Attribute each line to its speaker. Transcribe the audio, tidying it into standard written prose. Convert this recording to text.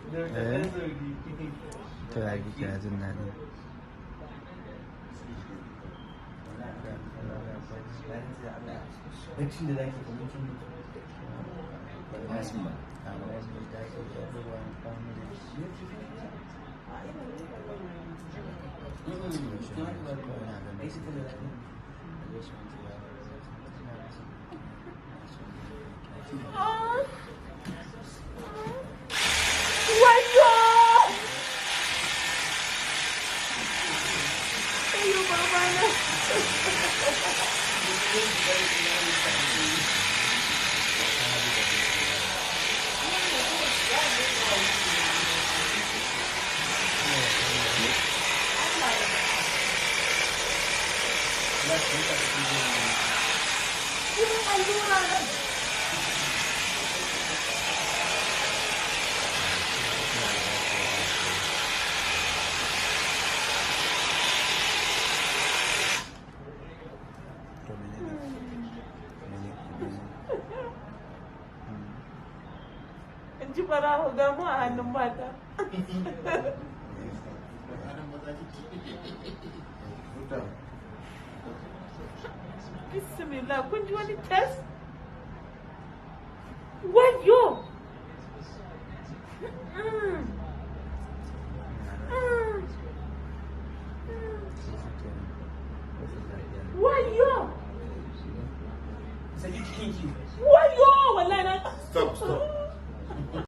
Speaker 1: Eh? To ya kike na jin daɗi.
Speaker 2: Baccin da zaki kamar kin mutu.
Speaker 1: Everyone, family.
Speaker 3: Wayo! Wayo babana. Kuma allura na.
Speaker 1: To menene? Mene? Mene?
Speaker 3: In ji barawo ga mu a hannun mata.
Speaker 1: Huta.
Speaker 3: Bismillah, kun ji wani test? Wayo!
Speaker 1: Rashin lafiya.
Speaker 3: Wayo!
Speaker 2: Saki jikinki.
Speaker 3: Wayo! Wallahi na.
Speaker 4: Stop, stop.